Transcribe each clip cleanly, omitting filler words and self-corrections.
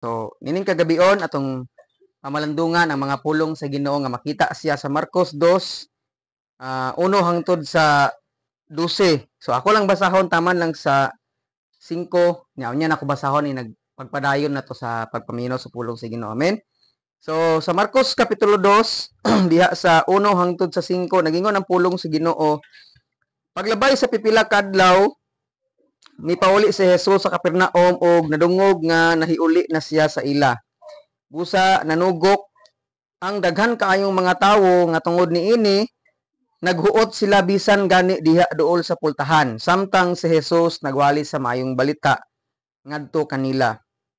So, nining kagabion atong pamalandungan ang mga pulong sa Ginoo nga makita siya sa Marcos 2 1 hangtod sa 12. So ako lang basahon taman lang sa 5 nya, unya na ako basahon ni nagpagpadayon na to sa pagpaminaw sa pulong sa Ginoo. Amen. So sa Marcos kapitulo 2 diha sa 1 hangtod sa 5, nagingon ang pulong sa Ginoo: Paglabay sa pipila ka adlaw, nipauli si Jesus sa Capernaum og nadungog nga nahiuli na siya sa ila. Busa nanugok ang daghan kaayong mga tawo nga tungod niini naghuot sila bisan gani diha duol sa pultahan, samtang si Jesus nagwali sa maayong balita ngadto kanila.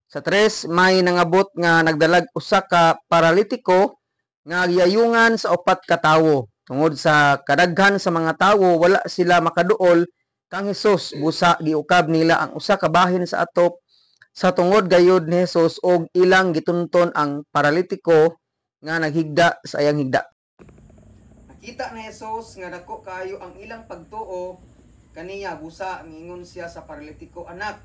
Sa 3, may nangabot nga nagdalag usa ka paralitiko nga giyayungan sa upat ka tawo. Tungod sa kadaghan sa mga tawo, wala sila makaduol kang Hesus, busa giukab nila ang usa ka bahin sa atop sa tungod gayud ni Hesus og ilang gitunton ang paralitiko nga naghigda sa iyang higda. Nakita ni Jesus nga dako kaayo ang ilang pagtuo kaniya, busa miingon siya sa paralitiko, "Anak,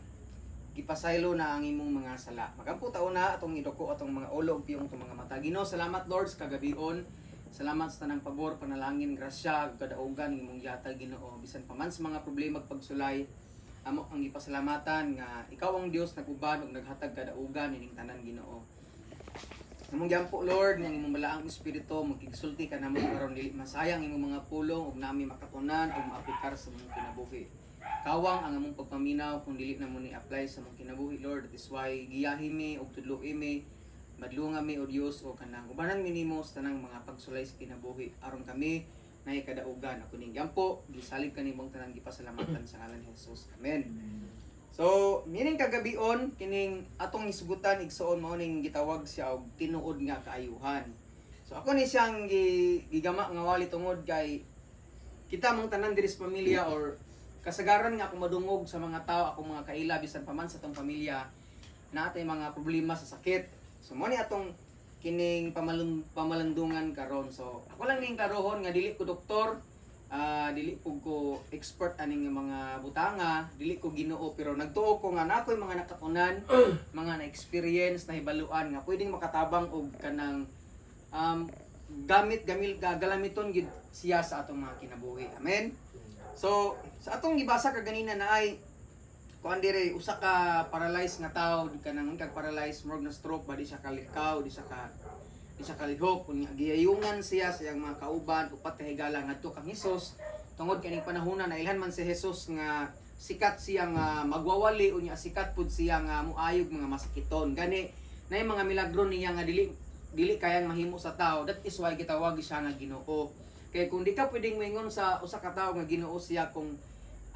gipasaylo na ang imong mga sala." Magampo ta una, atong iduko atong mga ulo ug piyong atong mga mata. Ginoo, salamat, Lord, sa kagabion. Salamat sa tanang pabor, panalangin, grasya, ug kadaugan ng imong gihatag, Ginoo. Bisan pa man sa mga problema ug pagsulay, amo ang gipasalamatan nga ikaw ang Dios nag-uban ug naghatag kadaugan ining tanan, Ginoo. Among giampo, Lord, nga ang imong balaang espiritu magkigsulti ka namo aron dili masayang imong mga pulong ug nami makatunan ug maaplikar sa among kinabuhi. Kawang ang among pagpaminaw kung dili namo ni apply sa among kinabuhi, Lord. That is why giyahi mi ug tudloi mi, madlunga mi, o Dios, o kanang ubanan mi nimo sa tanang mga pagsulay sa kinabuhi aron kami naay kadaugan. Ako ning giampo, gisalig kanimong tanan, gipasalamatan sa ngalan ni Jesus. Amen. So, mining kagabion, kining atong isugutan, igsuon, mao ning gitawag siya og tinuod nga kaayuhan. So ako ni siyang gigama nga wali tungod kay kita mang tanan diri sa pamilya or kasagaran nga ako madungog sa mga tao, akong mga kaila, bisan pa man sa atong pamilya, natay mga problema sa sakit. So mo ni atong kining pamalandungan karon. So ako lang ning klarohon nga dili ko doktor, dili pug ko expert aning mga butanga, dili ko Ginoo, pero nagtuo ko nga nakoy mga nakatunan, mga na-experience, nahibaluan nga pwedeng makatabang og kanang gamit gamil gagalamiton gid siya sa atong mga kinabuhi. Amen. So sa atong gibasa kaganina na ay kuan dire usa ka paralyzed nga tawo, di kanang kag paralyzed, murag na stroke ba, di siya kalikaw, di siya kalihok. Unya giyayungan siya sa iyang mga kauban, upat ka higala, ngadto kang Hesus tungod kaning panahona na ilhan man si Hesus nga sikat siya nga magwawali, unya sikat pud siya nga muayog mga masakiton. Gani nay mga milagro niya nga dili dili kayang mahimo sa tao. That is why gitawag siya nga Ginoo, kay kung di ka pwedeng moingon sa usa ka tawo nga Ginoo siya kung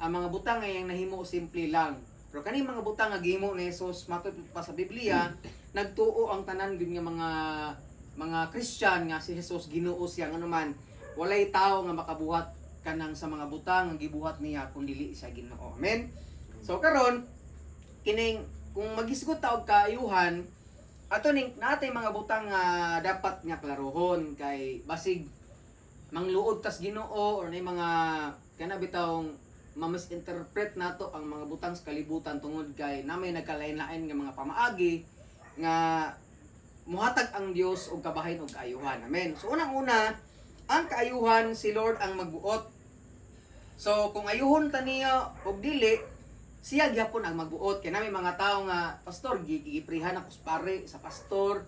ang mga butang nga iyang nahimo simple lang. Pero kaning mga butang nga gihimo ni Jesus, matud pa sa Biblia, nagtuo ang tanan gyud nga mga Christian nga si Jesus Ginoo siya, ngano man walay tao nga makabuhat kanang sa mga butang nga gibuhat niya kung dili siya Ginoo. Amen. So karon, kining kung magisgot ta og kaayuhan, ato ning natay mga butang nga dapat nga klarohon kay basig mangluod tas Ginoo or nay mga kana bitawng ma-misinterpret nato ang mga butang sa kalibutan tungod kay namay nagkalain-lain nga mga pamaagi nga muhatag ang Dios og kabahin og kaayuhan. Amen. So unang-una, ang kaayuhan, si Lord ang magbuot. So kung ayuhon ta niya og dili, siya gyapon ang magbuot. Kay nami mga tao nga, "Pastor, giprihan ako sa pare, sa pastor,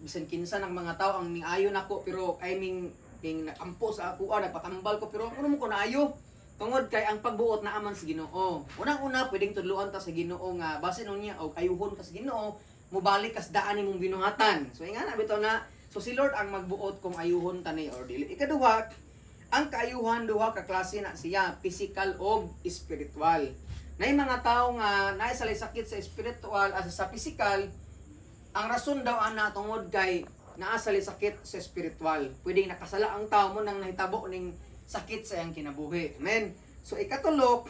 bisan kinsa ng mga tao ang ningayo nako, pero ay ming ning ampo sa ako, nagpatambal ko, pero ano mo ko naayo?" Tungod kay ang pagbuot naa man sa Ginoo. Unang-una, pwedeng tudloan ta sa Ginoo nga basin niya og ayuhon ka sa Ginoo, mobalik kas daan nimong binuhatan. So ingana bitaw na. So si Lord ang magbuot kung ayuhon ta ni or dili. Ikaduha, ang kaayuhan duha ka klase na siya, physical og spiritual. Nay mga tao nga naay sakit sa spiritual asa sa physical, ang rason daw ana tungod kay naa sila sakit sa spiritual. Pwedeng nakasala ang tao mo nang nahitabo ning sakit sa iyang kinabuhi. Amen. So ikatulo,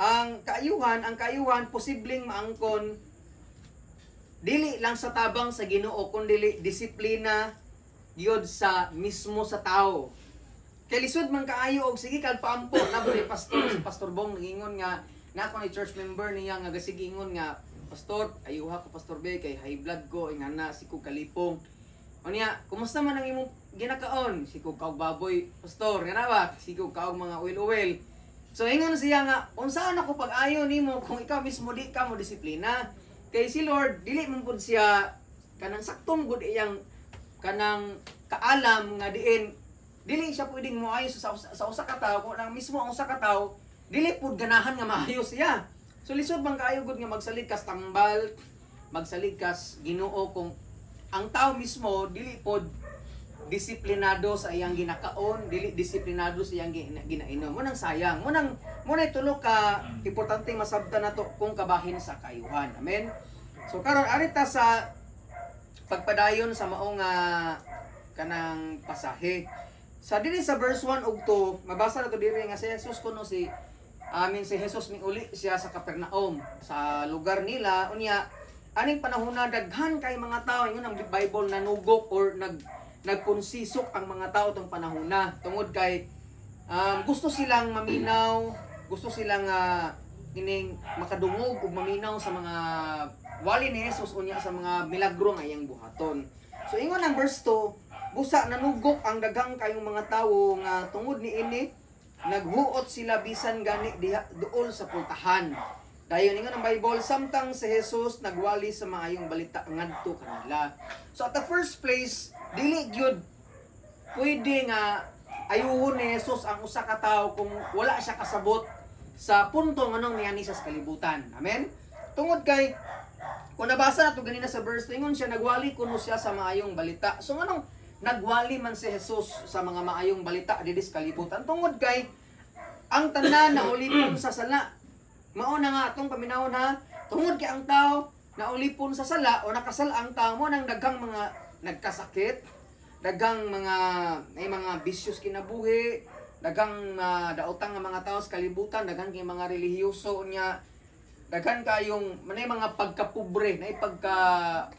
ang kaayuhan posibleng maangkon dili lang sa tabang sa Ginoo kun dili disiplina gyud sa mismo sa tao. Kay lisod man kaayo og sige kag paampo na ni pastor, si Pastor Bong nangingon nga na ako ni church member niya nga gasigingon nga "Pastor, ayuha ko, Pastor B, kay high blood ko," ingana, "sikog kalipong." Unya, "Kumusta man ang imong ginakaon?" "Sikog kaog baboy, Pastor," nga ba? "Sikog kaog mga oil-oil." So ingon siya nga, "Unsaan ako pag-ayo nimo kung ikaw mismo di ka mo disiplina?" Kay si Lord, dili man pud siya kanang saktong gud iyang kanang kaalam nga diin dili siya pwedeng moayo sa usa ka tawo kung ang mismo ang usa ka tawo dili pud ganahan nga maayo siya. So lisod bang kaayo gud nga magsalig kas tambal, magsalig kas Ginoo kung ang tao mismo dili pod disiplinado sa iyang ginakaon, dili disiplinado sa iyang ginainom. Mo nang sayang, mo nang tulo ka importante masabtan nato kung kabahin sa kaayuhan. Amen. So karon arita sa pagpadayon sa maong kanang pasahe. Sa diri sa verse 1 ug 2, mabasa na to diri nga si Jesus kuno si amin si Jesus miuli siya sa Capernaum, sa lugar nila. Unya aning panahon na daghan kay mga tao, ingon ang Bible, nanugok or nagkonsisok ang mga tao tong panahon na tungod kay gusto silang maminaw, gusto silang kining makadungog ug maminaw sa mga wali ni Jesus unya sa mga milagro nga iyang buhaton. So ingon ang verse 2, busa nanugok ang daghang kayong mga tawo nga tungod niini naghuot sila bisan gani diha duol sa pultahan. Dayon ingon ang Bible, samtang si Jesus nagwali sa maayong balita ngadto kanila. So at the first place, dili gyud pwede nga ayuhon ni Jesus ang usa ka tawo kung wala siya kasabot sa punto nganong niani siya sa kalibutan. Amen? Tungod kay kung nabasa nato ganina sa verse, ingon siya nagwali kuno siya sa maayong balita. So nganong nagwali man si Jesus sa mga maayong balita diri sa kalibutan? Tungod kay ang tanan na ulipon sa sala. Mao na nga atong paminawon ha, tungod kay ang tao naulipon sa sala o nakasala ang tao, mo nang daghang mga nagkasakit, daghang mga may mga bisyos kinabuhi, daghang daotang nga mga tao sa kalibutan, daghan kay mga relihiyoso unya daghan kayong manay mga pagkapobre, nay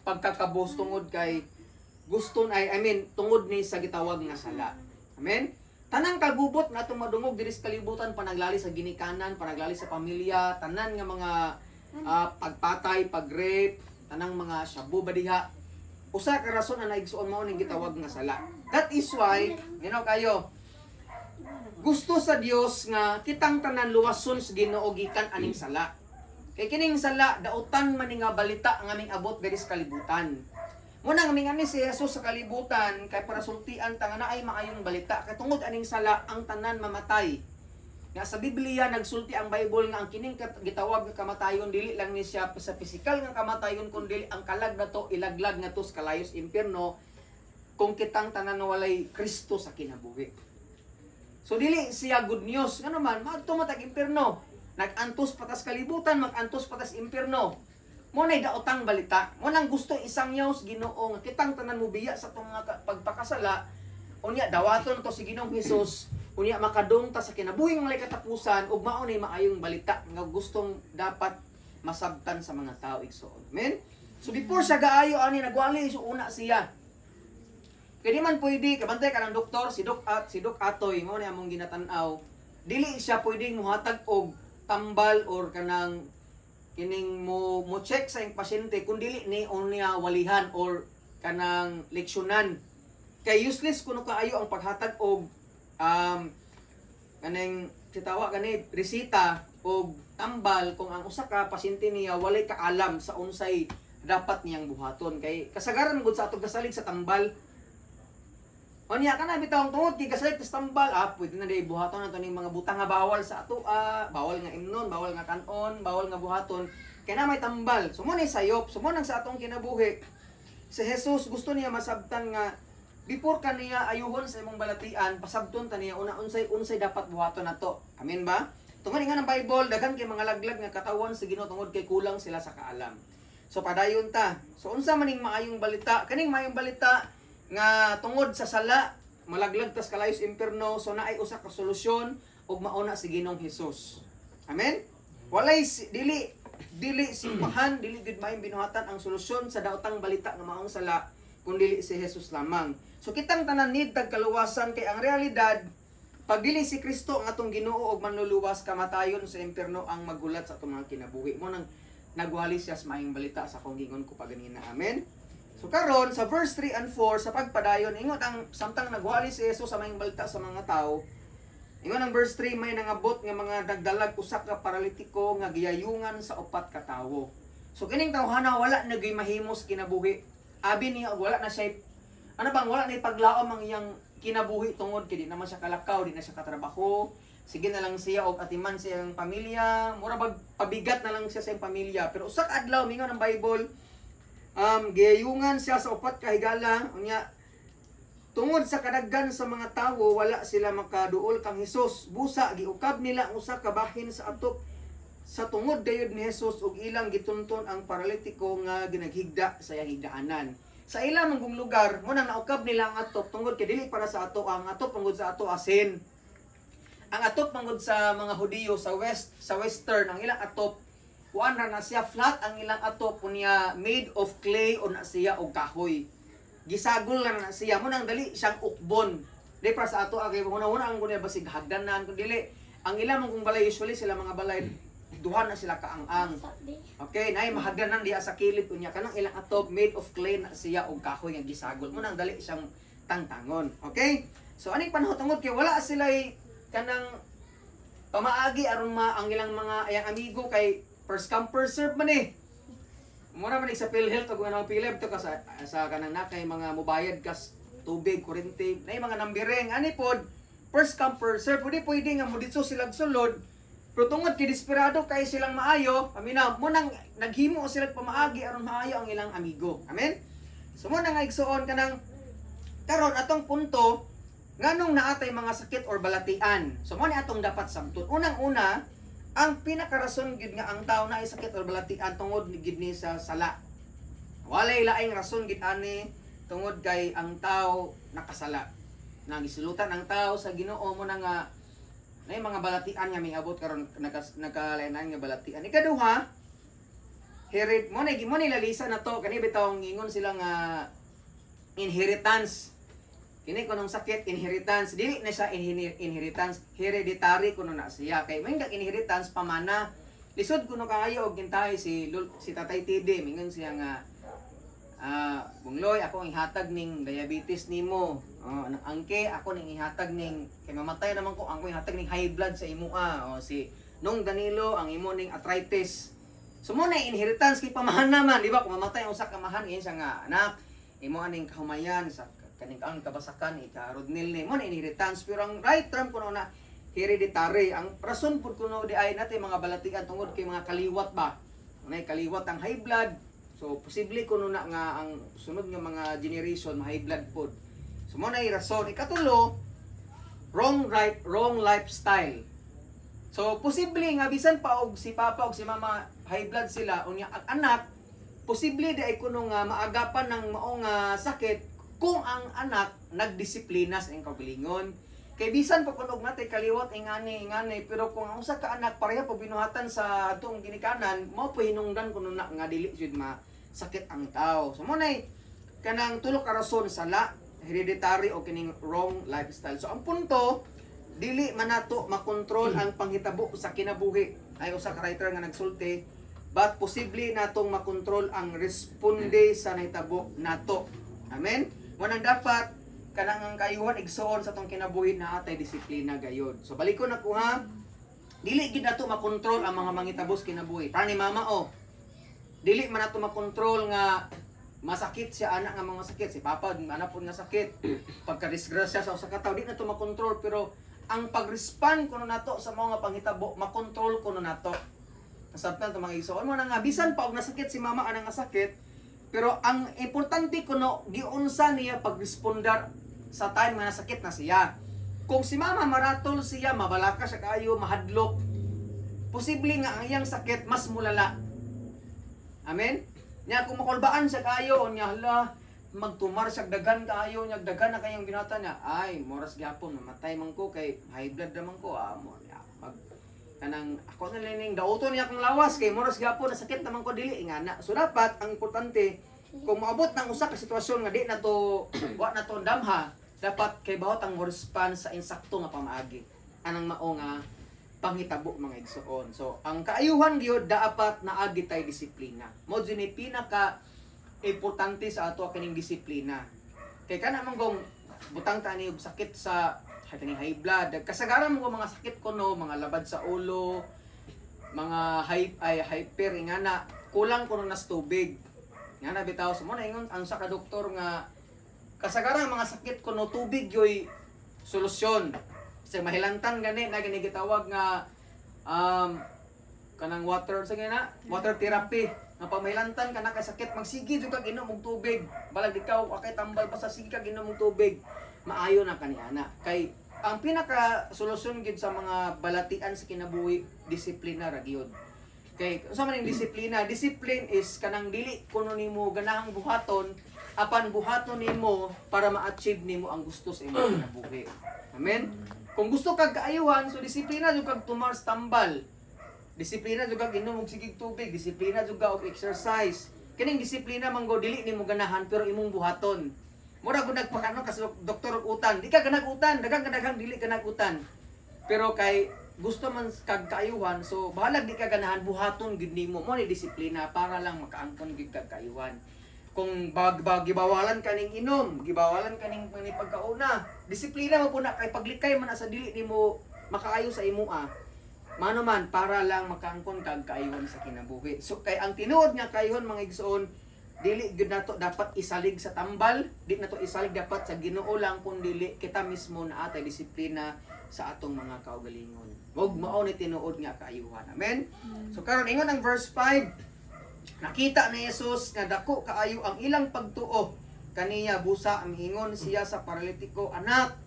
pagkakabos tungod kay gusto ay, I mean, tungod ni sa gitawag nga sala. Amen. Tanang kagubot nga atong madungog diri sa kalibutan, panaglali sa ginikanan, panaglali sa pamilya, tanan nga mga pagpatay, pag-rape, tanang mga shabu ba diha, usa ka rason na naigsuon mao ning gitawag nga sala. That is why, kayo, gusto sa Dios nga kitang tanan luwason sa Ginoo gikan aning sala. Kay kining sala dautan man ni nga balita nga aming abot diri sa kalibutan. Muna nga mingani si Jesus sa kalibutan kay para sultian ta nga naay maayong balita kay tungod aning sala ang tanan mamatay. Nga sa Biblia nagsulti ang Bible nga ang kining gitawag nga kamatayon dili lang ni siya sa pisikal nga kamatayon kundi ang kalag nato ilaglag nato sa kalayos impierno kung kitang tanan walay Kristo sa kinabuhi. So dili siya good news ngano man maadto matag impierno. Nag-antos patas kalibutan, mag-antos patas impierno. Mo nay daotang balita. Mo nang gusto isang yaws Ginoo nga kitang tanan mo biya sa atong mga pagpakasala. Unya dawaton to si Ginoong Hesus, unya makadung ta sa kinabuhing walay katapusan ug mao nay maayong balita nga gustong dapat masabtan sa mga tao, igsoon. Amen. So before siya gaayo ani nagwali so una siya. Kay di man pwede kabantay ka ng doktor, si Doc Atoy mo ni among ginatan-aw. Dili siya pwedeng muhatag og tambal or kanang kining mo check sa iyang pasyente kung dili ni niya walihan or kanang leksyonan. Kay useless kuno kaayo ang paghatag og kaning sitawa gani resita og tambal kung ang usa ka pasyente niya walay kaalam sa unsay dapat niyang buhaton, kay kasagaran gud sa atong kasalig sa tambal. Unya kana bitawng tungod kay kasalig sa tambal, pwede na di buhaton nato ning mga butang nga bawal sa ato, bawal nga imnon, bawal nga kanon, bawal nga buhaton kay na may tambal. So mo ni sayop, so mo nang sa atong kinabuhi. Si Jesus gusto niya masabtan nga before ka niya ayuhon sa imong balatian, pasabton ta niya una unsay unsay dapat buhaton nato. Amen ba? Tungod nga ng Bible, daghan kay mga laglag nga katawan sa Ginoo tungod kay kulang sila sa kaalam. So padayon ta. So unsa man ning maayong balita? Kaning maayong balita nga tungod sa sala malaglag tas kalayos impierno, so naay usa ka solusyon ug mauna si Ginoong Hesus. Amen. Walay dili dili simbahan, dili gud maayong binuhatan ang solusyon sa daotang balita nga maong sala kun dili si Jesus lamang. So kitang tanan need tag kaluwasan kay ang realidad pag dili si Kristo ang atong Ginoo og manluluwas, kamatayon sa impierno ang magulat sa atong mga kinabuhi. Mo nang Nagwali siya sa maayong balita sa akong gingon ko pa ganina. Amen. So karon sa verse 3 and 4 sa pagpadayon, ingon ang samtang nagwali si Jesus sa maayong balita sa mga tao, ingon ang verse 3, may nangabot nga mga nagdalag usa ka paralitiko nga giyayungan sa upat ka tawo. So kining tawhana wala na gyud mahimos kinabuhi. Abi niya og wala na siya, ano bang, wala na paglaom ang iyang kinabuhi tungod kay di naman siya kalakaw, di na siya katrabaho. Sige na lang siya og atiman sa iyang pamilya, mura bag pabigat na lang siya sa iyang pamilya. Pero usa ka adlaw, mingon ang Bible, giyayungan siya sa upat ka higala, unya tungod sa kadaghan sa mga tawo, wala sila makaduol kang Hesus. Busa giukab nila ang usa ka bahin sa atop sa tungod gayud ni Jesus ug ilang gitunton ang paralitiko nga ginaghigda sa iyang higdaanan. Sa ilang manggong lugar, mo nang naukab nila ang atop tungod kay dili para sa ato ang atop, manggod sa ato asin. Ang atop manggod sa mga Hudiyo sa west, sa western, ang ilang atop kuan ra na siya, flat ang ilang atop, unya made of clay o na siya og kahoy. Gisagol lang na siya, mo nang dali siyang ukbon. Di para sa ato kay una-una ang kunya basig hagdanan kun dili. Ang ilang mong balay, usually sila mga balay duha na sila kaang-ang. Okay, nay mahagdanan diha sa kilid, unya kanang ilang atop made of clay na siya og kahoy nga gisagol. Mo nang dali siyang tangtangon. Okay? So aning panahon, tungod kay wala sila kanang pamaagi aron ma ang ilang mga ayang amigo kay first come first serve man eh. Mura man sa PhilHealth ug anong PhilHealth to ka sa kanang na kay mga mubayad kas tubig, kuryente, nay mga numbering ani pod, first come first serve. Pwede pwede nga mo didto sila sulod. Pero tungod kay desperado kay silang maayo, paminaw, mo nang naghimo sila pamaagi aron maayo ang ilang amigo. Amen? So mo nang igsuon kanang karon atong punto, nganong naatay mga sakit or balatian. So mo ni atong dapat sabton. Unang-una, ang pinakarason gid nga ang tao na sakit or balatian tungod ni gid ni sa sala. Walay laing rason gid ani tungod kay ang tao nakasala. Nagisulutan ang tao sa Ginoo, mo na nga na mga balatian nga miabot karon, nagkalainan nga balatian. Ikaduha, hered mo na mo ni lalisa na to kani bitaw ngingon sila nga inheritance. Kini kunong sakit inheritance, dili na siya inheritance, hereditary kuno na siya. Kay may inheritance, pamana. Lisod kuno kaayo og gintahi si Tatay Tide, mingon siya nga, "Bungloy, ako ang ihatag ning diabetes nimo. Oh, angke, ako ning ihatag ning kay mamatay naman ko, ako ihatag ning high blood sa imoa. Oh, si Nung Danilo, ang imo ning arthritis." So mo na inheritance kay pamahan naman, di ba? Kung mamatay ang usa ka amahan, ingon siya nga, "Anak, imo aning kahumayan sa kaning ang kabasakan ika Rodnil ni." Mo na inheritance, pero ang right term kuno na hereditary. Ang rason pud kuno di ay natin mga balatian tungod kay mga kaliwat ba. Nay kaliwat ang high blood. So posible kuno na nga ang sunod nga mga generation ma high blood pod. So mo na rason. Ikatulo, wrong lifestyle. So posible nga bisan pa og si papa og si mama high blood sila, unya ang anak posible di ay kuno nga maagapan ng mao nga sakit kung ang anak nagdisiplina sa iyang kaugalingon. Kay bisan pa kuno og natay kaliwat ingani ingani, pero kung ang usa ka anak pareha po binuhatan sa atong ginikanan, mao po hinungdan kuno na nga dili jud masakit ang tao. So mo nay kanang tulo ka rason: sala, hereditary o kining wrong lifestyle. So ang punto, dili man nato makontrol ang panghitabo sa kinabuhi. Ay usa ka writer nga nagsulti, but posible natong makontrol ang responde sa nahitabo nato. Amen. Mo nang dapat kanang ang kayuhan igsuon sa tong kinabuhi na atay disiplina gayod. So balikon ako ha. Dili gid nato makontrol ang mga mangitabo sa kinabuhi. Para ni mama oh. Dili man nato makontrol nga masakit siya anak nga mga sakit, si papa anak pud nga sakit, pagka-disgrasya sa usa ka tawo, di nato makontrol, pero ang pag-respond kuno nato sa mga panghitabo, makontrol kuno nato. Nasabtan to mga igsoon? Mo na nga bisan pa og nasakit si mama anang nga sakit, pero ang importante kuno giunsa niya pagrespondar sa time nga nasakit na siya. Kung si mama maratol siya, mabalaka siya kaayo, mahadlok, posible nga ang iyang sakit mas mulala. Amen? Nya kung makulbaan siya kaayo, nya hala, magtumar siya daghan kaayo, nya daghan na kayong binata niya, "Ay, moras gyapon mamatay man ko kay high blood naman ko, ah, mo ya, mag kanang ako na lang ning dauton niya akong lawas kay moras gyapon nasakit naman ko," dili ingana. So dapat ang importante, kung moabot ng usa ka sitwasyon nga di na to wa na to damha, dapat kay bawat ang mo-respond sa insakto nga pamaagi anang mao nga panghitabo, mga igsoon. So ang kaayuhan gyud dapat naagi tay disiplina. Mao jud ni pinaka importante sa ato kining disiplina. Kay kana man gong butang ta ani og sakit sa kaning high blood. Kasagaran mo mga sakit kuno, mga labad sa ulo, mga high ay hyper ingana, kulang kuno nas tubig. Nga na bitaw, so mo na ingon ang sa ka doktor nga kasagaran mga sakit kuno tubig yoy solusyon. Kasi mahilantan gani na gani gitawag nga kanang water sa na water therapy nga pamahilantan ka na kay sakit, magsige jud kag inom og tubig, balag ikaw akay tambal, basta sige kag inom og tubig, maayo na kaniana. Kay ang pinaka solusyon gid sa mga balatian sa kinabuhi, disiplina ra gyud. Kay unsa man ang disiplina? Discipline is kanang dili kuno nimo ganahang buhaton, apan buhaton nimo para ma-achieve nimo ang gusto sa imong kinabuhi. Amen. Kung gusto kag kaayuhan, so disiplina jud kag tumar sa tambal. Disiplina jud kag inom og sigig tubig, disiplina jud ka og exercise. Kining disiplina man go dili nimo ganahan pero imong buhaton. Mura gud nagpakano ka sa doktor og utan, di ka ganag utan, daghang kadaghang dili ka utan. Pero kay gusto man kag kaayuhan, so bahalag di ka ganahan, buhaton gid nimo. Mo ni disiplina para lang makaangkon gid kag kaayuhan. Kung bag, bag gibawalan kaning inom, gibawalan kaning ni pagkauna, disiplina mo po na kay paglikay man na sa dili nimo makaayo sa imoa. Mano man para lang makaangkon kag kaayuhan sa kinabuhi. So kay ang tinuod nga kaayuhan, mga igsoon, dili gyud nato dapat isalig sa tambal, di nato isalig dapat sa Ginoo lang, kun dili kita mismo na atay disiplina sa atong mga kaugalingon. Ug mao ni tinuod nga kaayuhan. Amen. So karon ingon ang verse 5, nakita ni Jesus nga dako kaayo ang ilang pagtuo kaniya, busa miingon siya sa paralitiko, "Anak,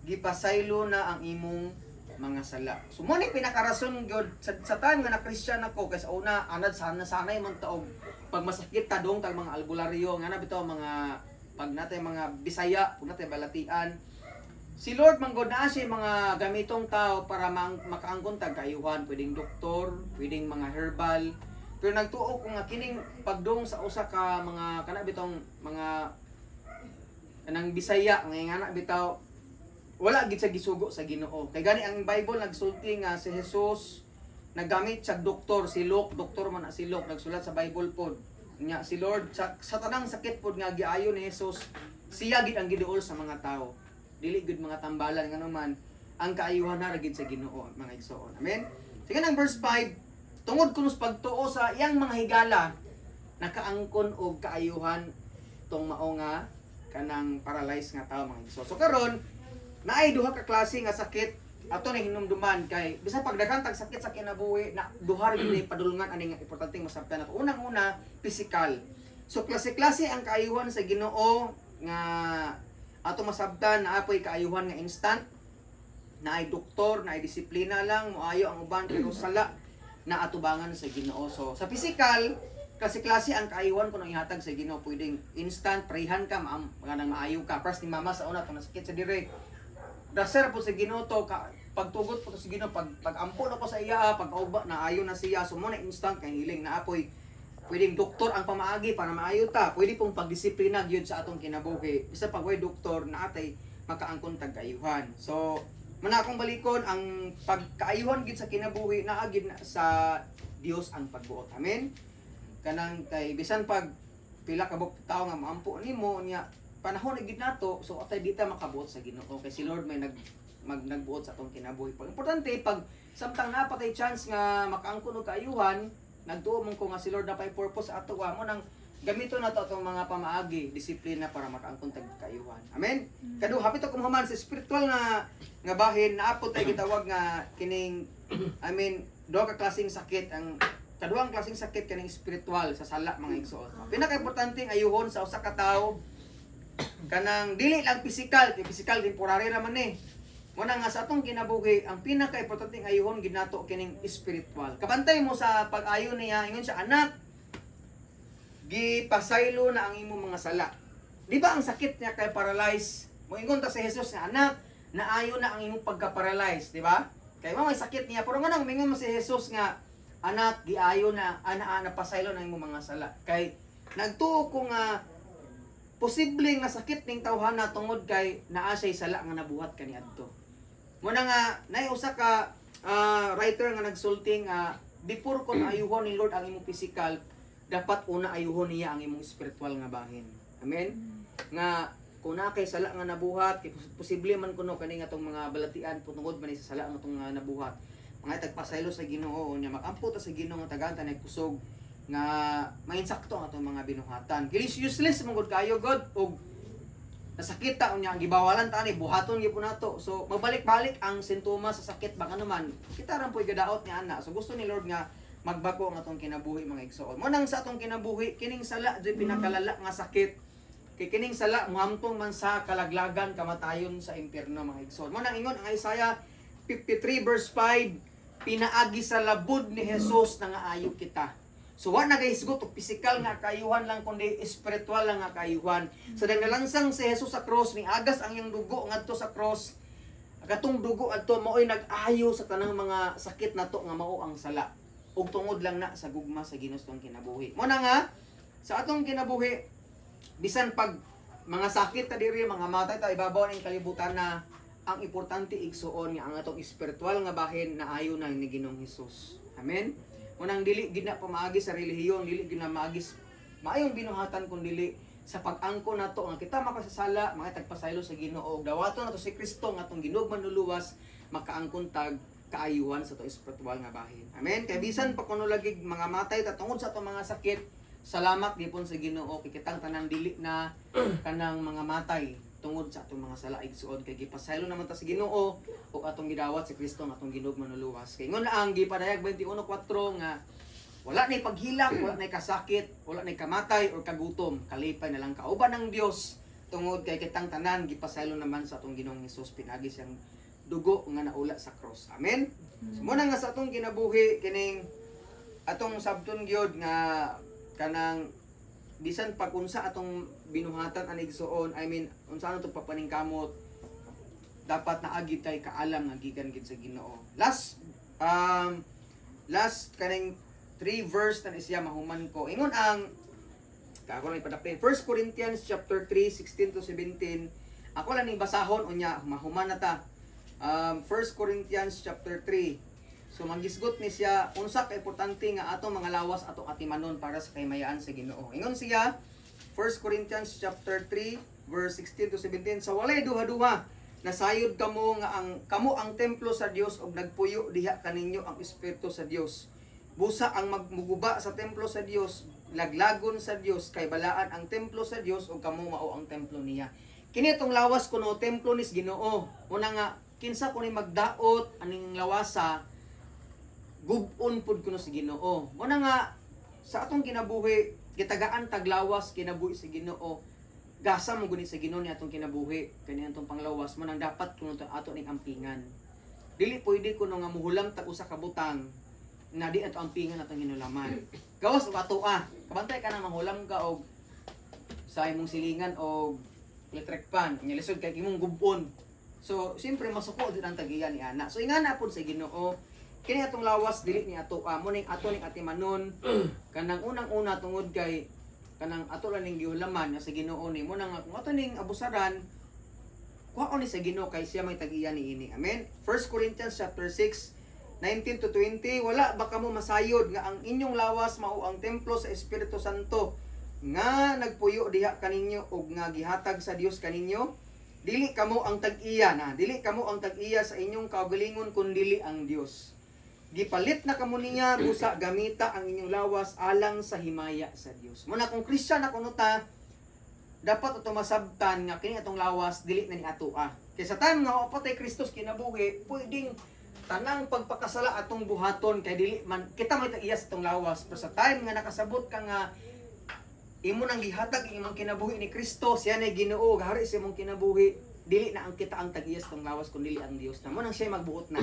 gipasaylo na ang imong mga sala." So mo ni pinakarason gyud sa time nga na Christian ako, kay sa una anad sana sanay man taog pag masakit ta dong tag mga albularyo nga na bitaw, mga pag natay mga Bisaya, pag natay balatian. Si Lord man gud naa siya mga gamitong tao para makaangkon tag kaayuhan, pwedeng doktor, pwedeng mga herbal. Pero nagtuo ko nga kining pagdong sa usa ka mga kana bitong mga kanang Bisaya nga ngana bitaw, wala gid sa gisugo sa Ginoo. Kay gani ang Bible nagsulti nga si Jesus naggamit siya doktor, si Luke, doktor man na si Luke, nagsulat sa Bible pod. Nya si Lord sa tanang sakit pod nga giayo ni Jesus, siya gid ang giduol sa mga tao. Dili gid mga tambalan, ngano man ang kaayuhan na ra gid sa Ginoo, mga igsoon. Amen. Sige nang verse 5, tungod kuno sa pagtuo sa iyang mga higala, nakaangkon og kaayuhan tong mao nga kanang paralyzed nga tao, mga igsoon. So karon naay duha ka klase nga sakit ato na hinumduman, kay bisan pag daghan tag sakit sa kinabuhi na duha ra gyud ni padulungan ani nga importanteng masabtan nato. Unang-una, physical. So klase-klase ang kaayuhan sa Ginoo nga ato masabtan na apoy kaayuhan nga instant, naay doktor, naay disiplina lang moayo ang uban, pero sala na atubangan sa Ginoo. So sa physical, klase-klase ang kaayuhan kuno ihatag sa Ginoo. Pwedeng instant, prayhan ka, maam, kanang maayo ka. Pras ni mama sa una tong nasakit sa dire. Daser po sa Ginoo to ka, pagtugot po to sa Ginoo, pag pagampo na ko sa iya, pagkauba na ayo na siya. So mo na instant kay healing na apoy pwedeng doktor ang pamaagi para maayo ta. Pwede pong pagdisiplina gyud sa atong kinabuhi. Bisa pag way doktor na atay makaangkon tag kaayuhan. So man akong balikon, ang pagkaayuhan gyud sa kinabuhi naa gyud na sa Dios ang pagbuot. Amen. Kanang kay bisan pag pila ka buok tawo nga maampo nimo niya, panahon na gyud nato, so atay di ta makabuot sa Ginoo kay si Lord may nagbuot sa atong kinabuhi. Pag importante pag samtang napatay chance nga makaangkon og kaayuhan, nagtuo man ko nga si Lord na pay purpose sa ato mo nang gamito na to atong mga pamaagi, disiplina para makaangkon tag kaayuhan. Amen. Kadu hapit ako mahuman sa spiritual nga nga bahin, naapot tay gitawag nga kining, I mean, duha ka klaseng sakit. Ang kaduhang klaseng sakit kaning spiritual sa sala, mga igsoon. Pinaka-importante ayuhon sa usa ka tawo kanang dili lang physical, kay physical temporary ra man eh. Muna nga sa atong kinabuhi, ang pinaka-importante ayuhon gid nato kining spiritual. Kabantay mo sa pag-ayo niya, ingon siya, "Anak, gipasaylo na ang imong mga sala." Di ba ang sakit niya kay paralyze? Moingon ta sa Jesus nga, "Anak, naayo na ang imong pagka-paralyze," di ba? Kay mo may sakit niya, pero nga nang mingon mo si Jesus nga, "Anak, giayo na, ana ana pasaylo na imong mga sala." Kay nagtuo ko nga posible nga sakit ning tawhana tungod kay naa siya'y sala nga nabuhat kaniadto. Muna nga naay usa ka writer nga nagsulti nga before kon ayuhon ni Lord ang imong physical, dapat una ayuhon niya ang imong spiritual nga bahin. Amen. Nga kung naa kay sala nga nabuhat, kay posible man kuno kani nga tong mga balatian tungod man ni sa sala nga tong nga nabuhat. Mga tagpasaylo sa Ginoo nya makampo ta sa Ginoo nga tagaan ta kusog nga mainsakto ang atong mga binuhatan. Kili useless man gud kayo God og nasakit ta unya gibawalan ta ani buhaton gyud nato. So magbalik-balik ang sintomas sa sakit baka naman kita ran po'y gadaot ni ana. So gusto ni Lord nga magbako ang atong kinabuhi, mga igsoon. Mo nang sa atong kinabuhi kining sala joy pinakalala nga sakit. Kay kining sala muhamtong man sa kalaglagan, kamatayon sa impierno, mga igsoon. Mo nang ingon ang Isaiah 53 verse 5, pinaagi sa labod ni Jesus na nga ayo kita. So wa na gahisgot og pisikal nga kaayuhan lang kundi espiritual lang nga kaayuhan. Sa dang nalansang si Jesus sa cross, miagas ang iyang dugo ngadto sa cross. Katong dugo adto mao'y nag-ayo sa tanang mga sakit nato nga mao ang sala. Ug tungod lang na sa gugma sa Ginoo sa atong kinabuhi. Mo na nga sa atong kinabuhi bisan pag mga sakit ta diri, mga matay ta ibabaw ning kalibutan na, ang importante, igsuon, nga ang atong espiritual nga bahin na ayo na ni Ginoong Hesus. Amen. Unang dili gid na pamaagi sa relihiyon, dili gid na maagi maayong binuhatan kun dili sa pag-angko nato nga kita makasasala, mga tagpasaylo sa Ginoo ug dawaton nato si Kristo nga atong Ginoo manluluwas, makaangkon tag kaayuhan sa atong espiritual nga bahin. Amen. Kay bisan pa kuno lagi mga matay ta tungod sa atong mga sakit, salamat gipon sa Ginoo kay kitang tanan dili na kanang mga matay tungod sa atong mga sala, igsuon, kay gipasaylo naman ta sa Ginoo ug atong gidawat si Kristo nga atong Ginoo manluluwas. Kay ingon ang gipadayag 21:4 nga wala nay paghilak, wala nay kasakit, wala nay kamatay or kagutom, kalipay na lang kauban ng Dios tungod kay kitang tanan gipasaylo naman sa atong Ginoong Hesus pinagi siyang dugo nga naula sa cross. Amen. So muna nga sa atong kinabuhi kining atong sabton gyud nga kanang bisan pag unsa atong binuhatan ani igsuon, I mean unsa ano itong papaningkamot, dapat naagi tay kaalam nga gikan gid sa Ginoo. Last kaning three verse na siya, mahuman ko. Ingon ang kako lang ipadapin. 1 Corinthians chapter 3 16 to 17. Ako lang ning basahon unya mahuman na ta. 1 Corinthians chapter 3. So manggisgot ni siya unsa ka importante nga atong mga lawas atong atimanon para sa kahimayaan sa Ginoo. Ingon siya 1 Corinthians chapter 3 verse 16 to 17, sa walay duha-duha nasayod kamo nga ang kamo ang templo sa Dios ug nagpuyo diha kaninyo ang espiritu sa Dios. Busa ang magmuguba sa templo sa Dios laglagon sa Dios, kay balaan ang templo sa Dios ug kamo mao ang templo niya. Kini atong lawas kuno templo nis Ginoo. Una nga kinsa kuno magdaot aning lawasa, gubon pud kuno sa Ginoo. Muna nga sa atong kinabuhi gitagaan taglawas kinabuhi sa Ginoo. Gasa mo guni sa Ginoo ni atong kinabuhi kani atong panglawas mo nang dapat kuno ato ning ampingan. Dili pwede kuno nga muhulam tag usa ka butang na di ato ampingan atong hinulaman. Gawas og ato ah. Kabantay ka na manghulam ka og sa imong silingan og electric pan, nya lisod kay imong gubon. So siyempre masuko jud ang tagiya ni ana. So ingana pud sa Ginoo kini atong lawas dili ni ato mo ning ato ning atimanon kanang unang-una tungod kay kanang ato lang ning gihulaman nga sa Ginoo ni mo nang kung ato ning abusaran kuhaon ni sa Ginoo kay siya may tag-iya niini. Amen. 1 Corinthians chapter 6 19 to 20, wala ba kamo masayod nga ang inyong lawas mao ang templo sa Espiritu Santo nga nagpuyo diha kaninyo ug nga gihatag sa Dios kaninyo? Dili kamo ang tag-iya na, dili kamo ang tag-iya sa inyong kaugalingon kun dili ang Dios. Gipalit na kamo niya, busa gamita ang inyong lawas alang sa himaya sa Dios. Muna kung Christian na kuno ta, dapat ato masabtan nga kini atong lawas dili na ni ato ah. Kay sa time nga wa patay Kristus kinabuhi, pwedeng tanang pagpakasala atong buhaton kay dili man kita may tag-iya sa atong lawas. Pero sa time nga nakasabot ka nga imo nang gihatag ang imong kinabuhi ni Kristo, siya na Ginoo, gahari sa imong kinabuhi, dili na ang kita ang tag-iya sa atong lawas kun dili ang Dios na. Mo nang siya magbuot na.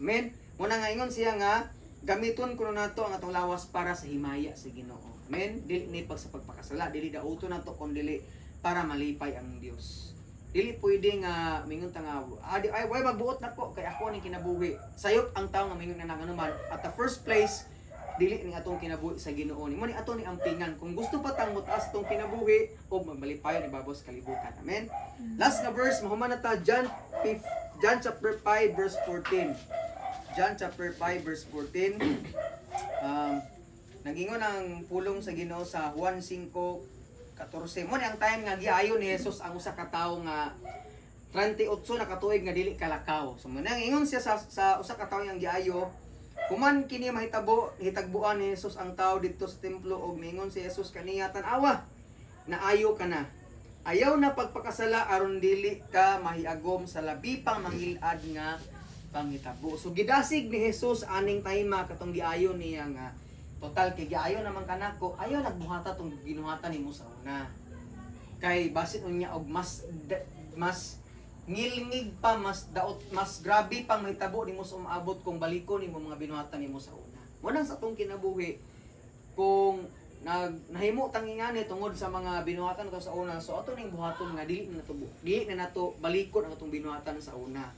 Amen. Muna nga ingon siya nga gamiton kuno nato ang atong lawas para sa himaya sa Ginoo. Amen. Dili ni pag sa pagpakasala, dili dauto nato kun dili para malipay ang Dios. Dili pwede nga mingon ta nga adi ay way magbuot nako kay ako ning kinabuhi. Sayop ang tawo nga mingon na nganuman at the first place dili ni atong kinabuhi sa Ginoo ni mo ni ato ni ampingan kung gusto pa tang motaas atong kinabuhi og magmalipayon ibabaw sa kalibutan. Amen. Last nga verse mahuman na ta, John 5, John chapter 5 verse 14. John chapter 5 verse 14. Nagingon ang pulong sa Ginoo sa Juan 5:14. Mo ni ang time nga giayo ni Jesus ang usa ka tawo nga 38 na katuig nga dili kalakaw. So mo nang ingon siya sa usa ka tawo yang giayo. Human kini mahitabo, hitagbuan ni Jesus ang tao didto sa templo og miingon si Jesus kaniya, "Tan-awa, naayo ka na. Ayaw na pagpakasala aron dili ka mahiagom sa labi pang mangilad nga panghitabo." So gidasig ni Jesus aning time katong giayo niya nga total kay giayo naman kanako, ayaw nagbuhata tong ginuhatan nimo sa una. Kay basin unya og mas ngilngig pa, mas daot, mas grabe pang mahitabo nimo sa umaabot kung balikon nimo mga binuhatan nimo sa una. Mo sa atong kinabuhi, kung nahimo tangingani tungod sa mga binuhatan nato sa una, so ato ning buhaton nga dili na nato balikon ang atong binuhatan sa una.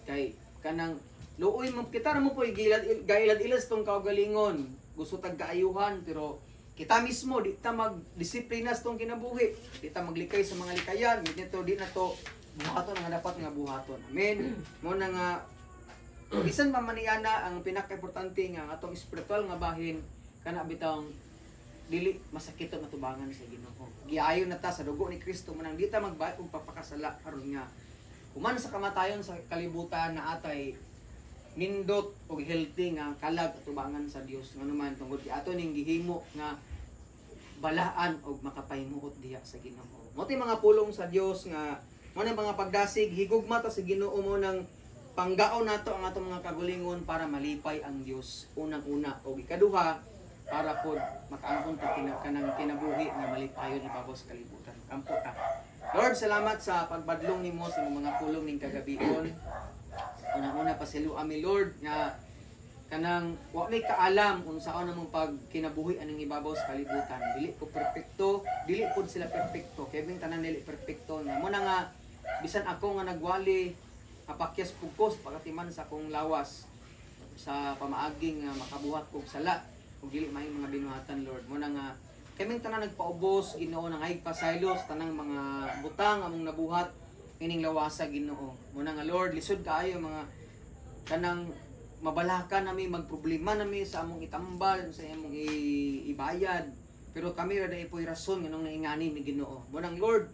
Kay kanang luoy mo kita ra mo po gilad gailad ilas tong kaugalingon, gusto tag kaayuhan, pero kita mismo di ta magdisiplina sa tong kinabuhi, di ta maglikay sa mga likayan, nito di na to buhaton nga dapat nga buhaton. Amen. Mo na nga bisan pa man niana, ang pinaka-importante nga ang atong espiritual nga bahin kana bitawng dili masakiton atubangan sa Ginoo. Giayo na ta sa dugo ni Kristo, manang di ta magbayad og pagpakasala aron nga human sa kamatayon sa kalibutan na atay nindot og healthy nga kalag atubangan sa Dios, nganuman tungod kay ato ning gihimo nga balaan og makapahimuot diha sa Ginoo. Mo mga pulong sa Dios nga mo nang mga pagdasig, higugma ta sa Ginoo, mo nang panggaon nato ang atong mga kagulingon para malipay ang Dios unang-una, og ikaduha para pod makaangkon ta kanang kinabuhi nga malipayon ibabaw sa kalibutan. Kampo ta. Lord, salamat sa pagbadlong nimo sa imong mga pulong ning kagabion. Unang-una, pasayloa mi, Lord, nga kanang wa may kaalam unsaon namong pagkinabuhi aning ibabaw sa kalibutan. Dili ko perpekto, dili pud sila perpekto. Kay bing tanan dili perpekto nga mo na nga bisan ako nga nagwali, apakyas pug ko sa pagkatiman sa akong lawas sa pamaaging nga makabuhat kog sala ug dili maayong mga binuhatan, Lord. Mo na nga kaming tanan nagpaubos, Ginoo, nang pasaylo tanang mga butang among nabuhat ining lawasa, Ginoo. Mo na nga, Lord, lisod kaayo mga kanang mabalaka nami, magproblema nami sa among itambal, sa among ibayad, pero kami ra dai po'y rason nganong naingani mi, Ginoo. Mo nang, Lord,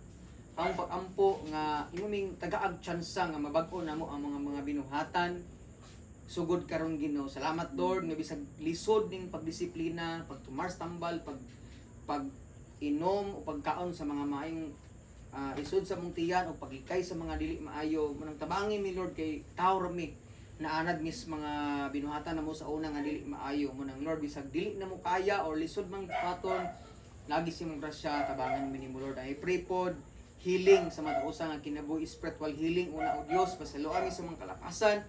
ang pag-ampo nga imo ming tagaag tsansa nga mabag-o namo ang mga binuhatan sugod karon, Ginoo. Salamat, Lord, nga bisag lisod ning pagdisiplina, pagtumar sa tambal, pag inom o pagkaon sa mga maayong isod sa mong tiyan o paglikay sa mga dili maayo, manang tabangi mi, Lord, kay tawo ra mi, naanad mis mga binuhatan na mo sa una nga dili maayo. Mo nang, Lord, bisag dili na mo kaya or lisod mang buhaton, lagi si mong grasya, tabangan mi nimo, Lord. I pray pod healing sa matag usa nga kinabuhi, spiritual healing una, o Dios, pasayloa mi sa mga kalakasan.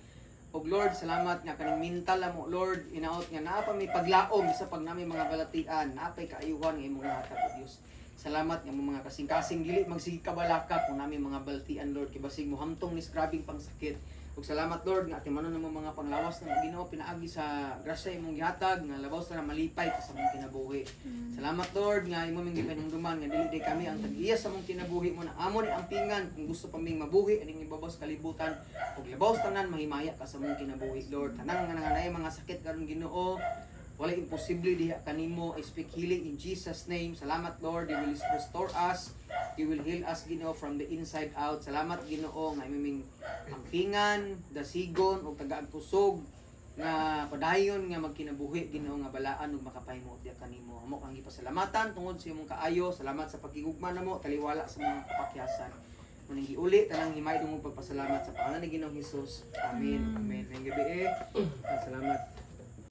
Og Lord, salamat nga kaning mental mo, Lord, inaot nga naa pa may paglaom sa pag nami mga balatian, naa pay kaayuhan nga imong hatag, o Dios. Salamat nga mo mga kasing-kasing dili magsige kabalaka kung nami mga balatian, Lord, kay basig mo hamtong ni grabing pangsakit. Ug salamat, Lord, nga atimanon namo mga panglawas ng Ginoo pinaagi sa grasya imong gihatag nga labaw sa malipay ka sa among kinabuhi. Salamat, Lord, nga imo ming gipanumduman nga dili day kami ang tag-iya sa among kinabuhi, mo na amo ni ampingan kung gusto pa ming mabuhi aning ibabaw sa kalibutan, ug labaw sa tanan mahimaya ka sa among kinabuhi, Lord. Tanang nga nanganay mga sakit karon, Ginoo, wala imposible diha kanimo. I speak healing in Jesus' name. Salamat, Lord, you will restore us. You will heal us, Ginoo, from the inside out. Salamat, Ginoo, nga imong ampingan, dasigon ug tagaag kusog nga padayon nga magkinabuhi, Ginoo, nga balaan ug makapahimuot diha kanimo. Amo kang gipasalamatan tungod sa imong kaayo. Salamat sa pagkigugma namo taliwala sa mga kapakyasan. Muning giuli tanang himay dungog pagpasalamat sa pangalan ni Ginoong Hesus. Amen. Amen. Maayong gabi eh. Salamat.